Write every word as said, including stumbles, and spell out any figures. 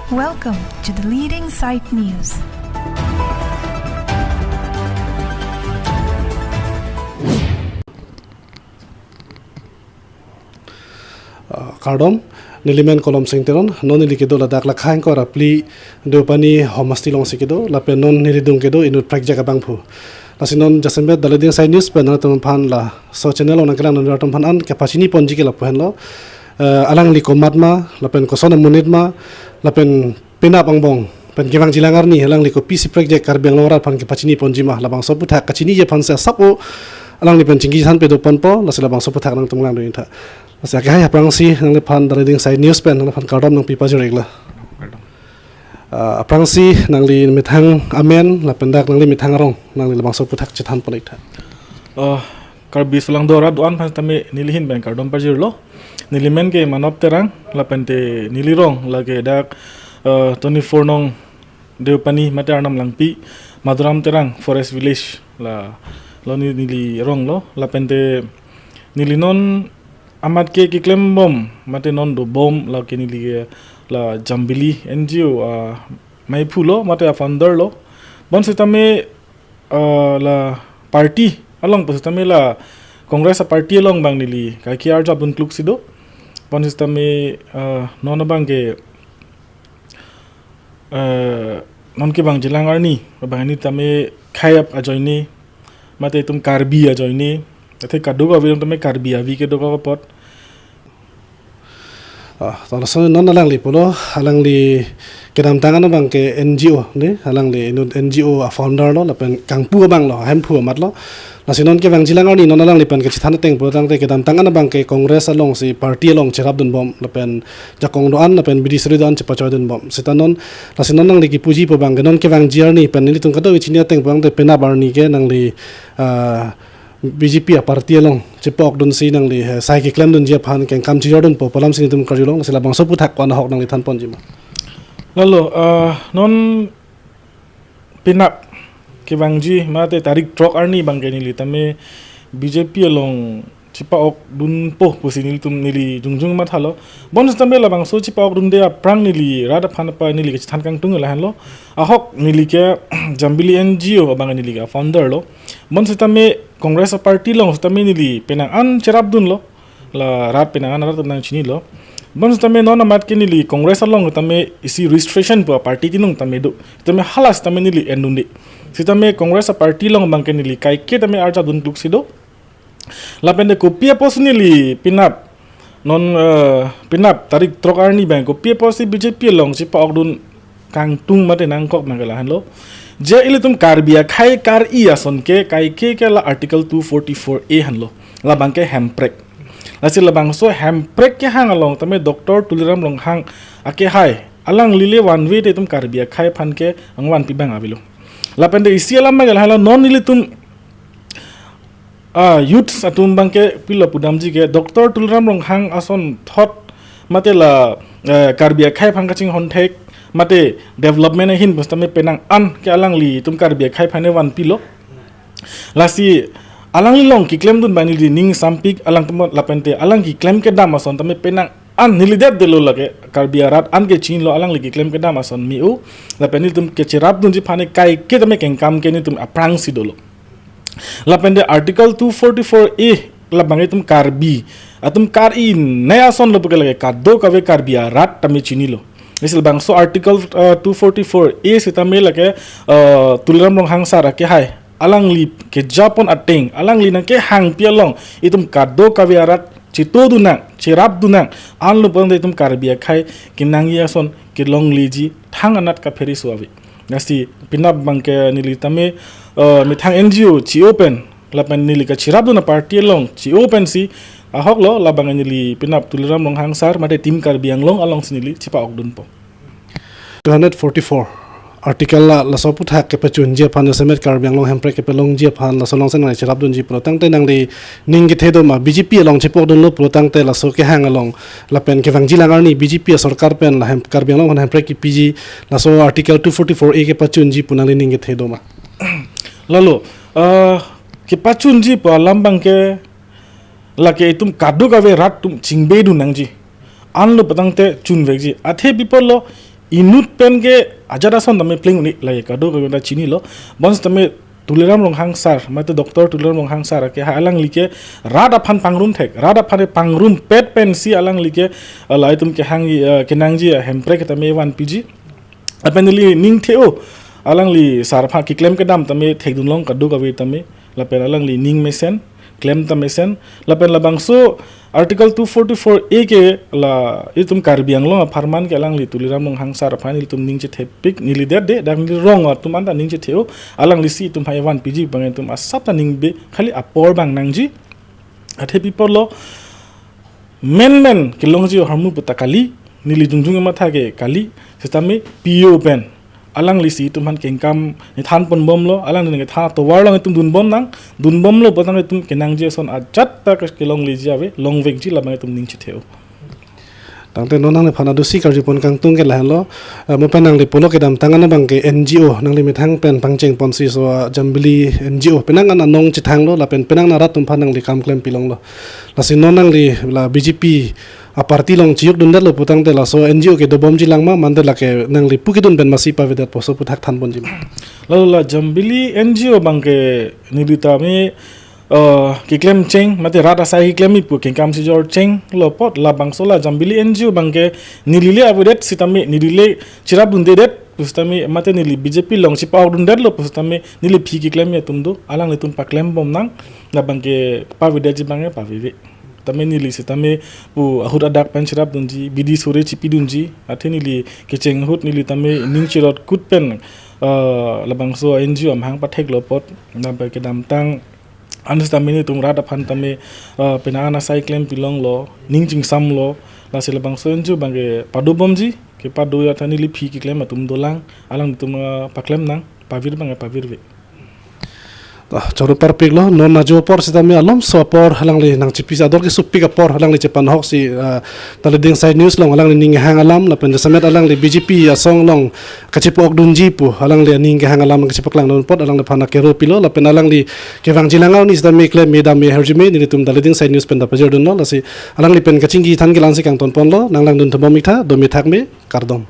Welcome to the leading site news. Ah, kardom, neli men Kolom Sing Teron, non neli kedo ladak Lakha ingkoi ra phli Deopani homasti alongsi kedo, lapen non neli dung kedo inut prekjak abangphu. Lasi non jasemet The Leading Site News pen nangtum aphan laso channel along nangkelang nangtum aphan an kepachini ponji ke lapu henlo. Eh, alangli komat ma, lapen koson amonit ma, lapen penap angbong pen kevangjilang arni alangli kopisi prekjak Karbi Anglong arat aphan kepachini ponji ma, labangso aphuthak kachiniji aphan si asap o alangli pen chingki chethan pado ponpo, lasi labangso aphuthak nangtum langdun tha. Lasi akehai aphrangsi nangliphan The Leading Site News pen nangliphan kardom nangpi pajir-iklo. Kardom. Ah, aphrangsi nangli methang amen lapen dak nangli methang arong nangli labangso aphuthak chethan pon-ik tha. Ah, Karbi Solangdo arat do-an aphan tame neli ahin pen kardom pajirlo. Neli men ke Manop Terang, lapente neli rong lake dak, eh, twenty-four nong Deopani mate Arnam Langpi, Madhuram Terang Forest Village la lo ne-, neli rong lo, lapente neli non amat ke keklem bom mate non dobom lake neli ke la Jambili N G O, ah, maiphu lo mate a founder lo. Bonsitame, ah, la party along pusitame la Congress a party along abang neli kaike arjap dun kluk si do. Bonsitame, ah, non abang ke, ah, non kevangjilang arni abang neli tame khei ap ajoine mate itum Karbi ajoine, athe kadokave tame Karbi avi kedo apot. Ah, to laso non alangli pulo, alangli kedamtang an abang ke N G O, ne, alangli inut N G O a founder lo, lapen kangpu abang lo, ahemphu amat lo. Lasi non kevangjilang arni non alangli pen kechethan ateng pulotangte kedamtang an abang ke Congress alongsi party along cherap dun bom, lapen jakong do-an, lapen bidi suri do-an chepachoi dun bom. Seta non, lasi non nangli kipuji pu abang ke non kevangji arni pen nelitum kadokave chini ateng pulotangte penap arni ke nangli, ah, B J P a party along chepa-ok dunsi nangli, eh, sai keklem dunji aphan kengkam chijor dunpo pu alam si nelitum karjulong, lasi labangso aphuthak ko-an ahok nangli than ponji ma? Lalo, ah, non penap kevangji mate tarik throk arni abang ke neli tame B J P along chepa-ok dunpo pusi nelitum neli jongjong mathalo. Bonsitame labangso chepa-ok dunde aphrang neli rat aphan apa neli kechethan kangtung lahenlo. Ahok neli ke Jambili N G O abang neli ke founder lo. Bonsitame Congress a party along sitame neli penang an cherap dunlo, la rat penang an rat nangchinilo. Bonsitame non amat ke neli Congress along tame isi registration pu a party tinung tame do. Tame hala sitame neli en dunde. Sitame Congress a party along abang ke neli kaike tame arjap dun kluk si do. Lapente kopi apotsi neli penap non, eh, penap tarik throk arni abang kopi apotsi B J P along chepa-ok dun kangtung mate nangkok abang ke lahenlo. Je ilitum Karbi akhei kar-i ason ke kaike ke la Article two forty-four A henlo. Labang ke hemprek. Lasi labangso hemprek kehang along tame Doctor Tuliram Ronghang akehai alangli le vanve te itum Karbi akhei aphan ke angvan pi abang avelo. Lapente isi alam abang ke lahenlo, non ilitum, ah, youths atum abang ke pilo pudamji ke Doctor Tuliram Ronghang ason thot mate la, eh, Karbi akhei aphan kachinghon thek mate development ahin pusitame penang an ke alanglitum Karbi akhei aphan ne vanpilo. Lasi alangli along keklem dun abang neli ning sampik alangtum lapente alang keklem kedam ason tame penang an neli det detlo lake Karbi arat an ke chinilo alangli keklem kedam ason me-o, lapen nelitum kecherap dunji aphan ne kaike tame kengkam ke nelitum aphrangsi dolo. Lapente Article two forty-four A labang itum Karbi atum kar-i ne ason lo pu ke lake kadokave Karbi arat tame chinilo. Isi labangso Article, uh, two forty-four A sitame lake, uh, Tuliram Ronghang sar akehai alangli kejapon ateng alangli nangkehangpi along itum kadokave arat cheto dunnang, cherap dunnang, anlo pon itum Karbi akhei kenangji ason kelongleji thang anat kaphere so ave. Lasi penap abang ke neli tame, eh, methang N G O che-o pen lapen neli kacherap dun a party along che-o pensi ahok lo, labang neli penap Tuliram Ronghang sar mate Team Karbi Anglong alongsi neli chepa-ok dunpo. Two hundred forty-four article la, laso aphuthak kepachunji aphan, jasemet Karbi Anglong hemprek kepalongji aphan laso alongsi nangli cherap dunji pulotangte nangli ning kethe do ma, B J P along chepa-ok dunlo pulotangte laso kehang along lapen kevangjilang arni B J P a sorkar pen la hem, Karbi Anglong aphan hemprek kepiji laso Article two forty-four A kepachunji pu nangli ning kethe do ma? Lalo, eh, kepachunji pu alam abang ke lake itum kadokave rat atum chingbe dun nangji. Anlo pulotangte chunvekji. Athe pi apotlo inut pen ke ajat ason tame pleng un-e, lahai kadokave ta chinilo. Bonsitame Tuliram Ronghang sir, mate Doctor Tuliram Ronghang sir ke, ha alangli ke rat aphan pangrum thek, rat aphan pangrumpet pensi alangli ke, eh, lahai atum kehang, eh, kenangji, eh, Hemprek tame vanpiji. Lapen neli ning the-o, alangli sir aphan keklem kedam tame thekdunlong kadokave tame, lapen alangli ning mesen, klem ta mesen, lapen labangso Article two forty-four A ke la itum Karbi Anglong apharman ke alangli Tuliram Ronghang sir aphan ilitum ning chethepik, neli det de, dak neli rong atum anta ning chethe-o, alanglisi itum hai vanpiji abang itum asap ta ning be, khali apor abang nangji, athe pi apotlo, menmen kelongji ahormu puta kali, neli jongjong matha ke kali, sitame P O pen alanglisi itum aphan kengkam nethan ponbomlo, alangli nangkethan atovar along itum dunbom nang, dunbomlo putangte itum kenangji ason ajat ta ke kelongleji ave, longvekji labang itum ning chethe-o. Tangte non nangliphan adusi karju pon kangtung ke lahenlo, eh, mo pen nangli pulo kedamtang an abang ke N G O, nangli methang pen pangcheng ponsi laso, ah, Jambili N G O penang an anong chethanglo, lapen penang an arat atum aphan nangli kam klem pilonglo. Lasi non nangli la B J P aparty along chiyok dundetlo putangte laso N G O ke dobomji lang ma, mante lake nangli pu kedun pen masi pavedetpo, laso aphuthak than ponji ma? Lalu la Jambili N G O abang ke neli tame, eh, keklem cheng, mate rat asai keklem ipu kengkam si jor chenglo apot, labangso la Jambili N G O abang ke neli le avedet sitame, neli le cherap dundedet pusitame, mate neli B J P along chepa-ok dundetlo pusitame, neli aphi keklem atum do, alanglitum paklembom nang, labang ke pavedetji abang ke paveve. Tame neli sitame pu ahut adak pen cherap dunji, bidi sore chipi dunji, athe neli kecheng ahut neli tame ning cherot kut pen, eh, labangso N G O amahang patheklo apot, labang kedamtang an sitame nelitum rat aphan tame, eh, penang an asai klem pilonglo, ning chingsamlo, lasi labangso N G O abang ke padobomji, kepado athe neli aphi keklem atum dolang, alanglitum, eh, paklem nang, pavir abang ke pavirve. Ah, choro parpiklo, non ajo apor sitame alomso apor alangli nangchipisi ador kesupik apor alangli chepanhoksi, ah, Dali Dingsai News along alangli ning kehang alam, lapen jasemet alangli B J P asong along kachepa-ok dunji pu alangli aning kehang alam kachepaklang dun apot alangliphan akero pilo, lapen alangli kevangji lang arni sitame klem me dam me herji me, nelitum Dali Dingsai News pen ta pajir dunlo, lasi alangli pen kachingki than kelang si kangton ponlo, nanglang dun thubom ik tha, dome thak me, kardom.